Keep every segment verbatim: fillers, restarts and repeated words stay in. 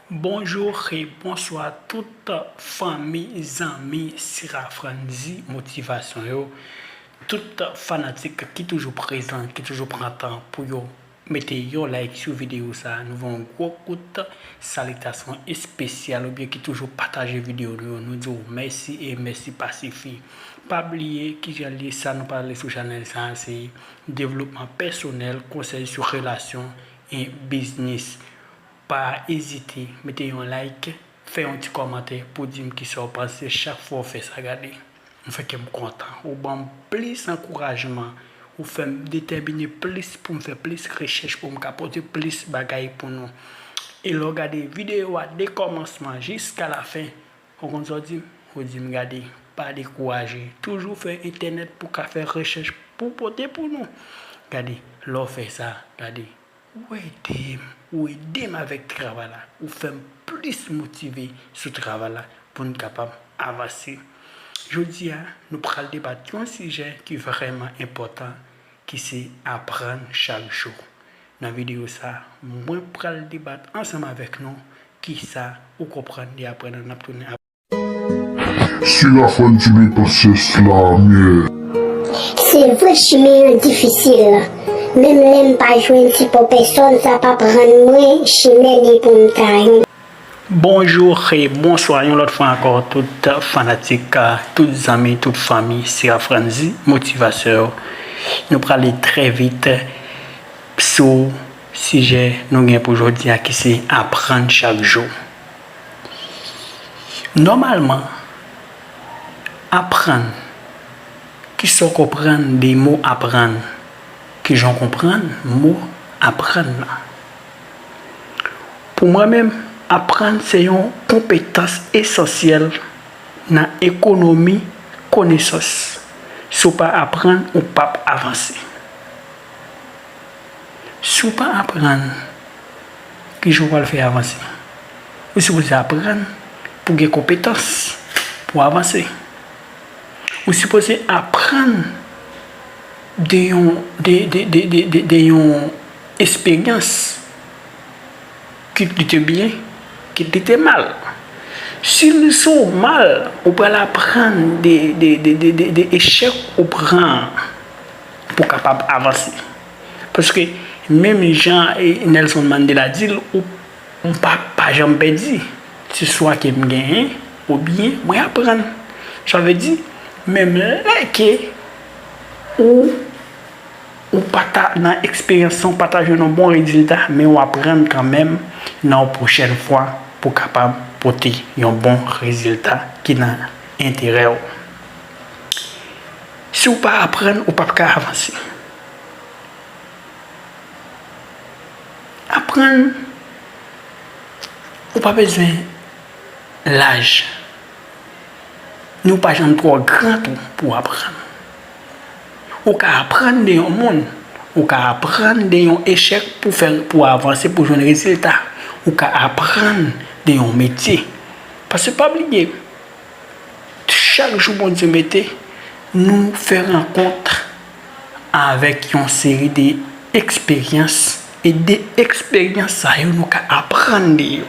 Bonjou e bonswa tout fanmi, zanmi Sira Franzi Motivasyon yo, tout fanatik ki toujou prezan, ki toujou pran tan pou yo mete yon like sou videyo sa, nou voye yon gwo kout salitasyon espesyal, oubyen ki toujou pataje videyo nou yo, nou di w mèsi e mèsi pa sifi. Pa bliye kijan l ye, sa nou pale sou chanèl sa, se devlopman pèsonèl, konsèy sou relasyon e biznis. Pa ezite, mete yon like, fè yon ti kòmantè pou di m kisa w panse chak fwa w fè sa, gade. Ou fè kè m kontan. Ou ban m plis ankourajman. Ou fè m detèmine plis pou m fè plis rechèch pou m ka pote plis bagay pou nou. E lè w gade videyo a de kòmansman jiska lafen, ou konn sa w di m? Ou di m gade, pa dekouraje. Toujou fè entènèt pou w ka fè rechèch pou w pote pou nou. Gade, lè w fè sa, gade. Ou ede m, ou ede m avèk travay la, ou fè m plis motive sou travay la pou n kapab avanse. Jodi a, nou pral debat yon sijè ki vrèman enpòtan, ki se aprann chak jou. Nan videyo sa, mwen pral debat ansanm avèk nou kisa ou konprann de aprann an, n ap tounen ap. Sira Franzi Motivasyon la mè. Se vre chimen an difisil. Menm lè m pa jwenn sipò pèsòn, sa p ap rann mwen chimen li pou m ta yon. Bonjou e bonswa yon lòt fwa ankò, tout fanatik, tout zanmi, tout fanmi Sira Franzi Motivasyon. Nou prale trè vit sou sijè nou gen pou jodi a, ki se aprann chak jou. Nòmalman, aprann, kisa w konprann de mo aprann? Kijan w konprann mo aprann lan? Pou mwen menm, aprann se yon konpetans esansyèl nan ekonomi konesans. Si w pa aprann, ou p ap avanse. Si w pa aprann, kijan w pral fè avanse? Ou sipoze aprann pou w gen konpetans pou w avanse. Ou sipoze aprann de yon, de, de, de, de, de, de yon esperyans, kit li te byen, kit li te mal. Si l sou mal, ou pral aprann de, de, de, de, de, de echèk ou pran pou w kapab avanse. Paske, menm jan, e, Nelson Mandela di l, ou, ou pa, pa janm pèdi. Se swa ke m genyen, oubyen mwen aprann. Sa vle di, menm lè ke ou, ou pa ta, nan eksperyans sa, ou pa ta jwenn yon bon rezilta, men w aprann kanmenm nan yon pwochèn fwa pou w kapab pote yon bon rezilta ki nan enterè w. Si w pa aprann, ou p ap ka avanse. Aprann, ou pa bezwen laj. Ni w pa janm twò gran tou pou w aprann. Ou ka aprann de yon moun. Ou ka aprann de yon echèk pou fè, pou avanse, pou jwenn rezilta. Ou ka aprann de yon metye. Paske pa bliye, chak jou Bondye mete, nou fè rankont avèk yon seri de eksperyans, e de eksperyans sa yo, nou ka aprann de yo.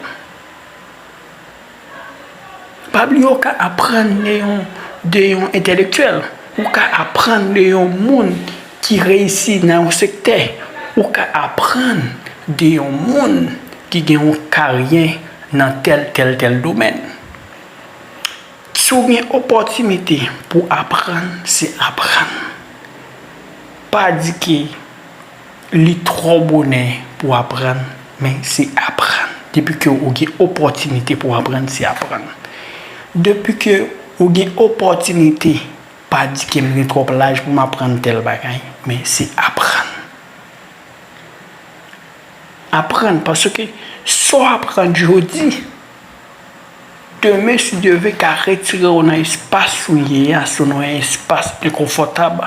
Pa bliye, ou ka aprann de yon, de yon entèlektyèl, ou ka aprann de yon moun ki reyisi nan yon sektè, ou ka aprann de yon moun ki gen yon karyè nan tèl, tèl, tèl domèn. Si w gen opòtinite pou aprann, se aprann. Pa di ke li twò bonè pou aprann, men se aprann. Depi ke ou gen opòtinite pou aprann, se aprann. Depi ke ou gen opòtinite, pa di ke m gen twòp laj pou m aprann tèl bagay, men se aprann. Aprann, paske sa w aprann jodi, demen, si Dye vle, ka retire w nan espas ou ye a, si w nan yon espas enkonfòtab,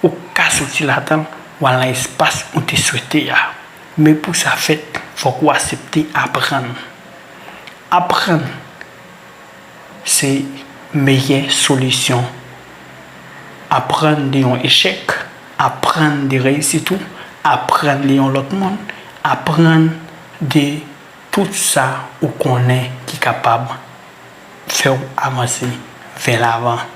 ou ka soti ladan l, w al nan espas ou te swete a. Men pou sa fèt, fòk ou aksepte aprann. Aprann se meyè solisyon. Aprann de yon echèk, aprann de reyisit ou, aprann de yon lòt moun, aprann de tout sa ou konnen ki kapab fè w avanse vè lavan.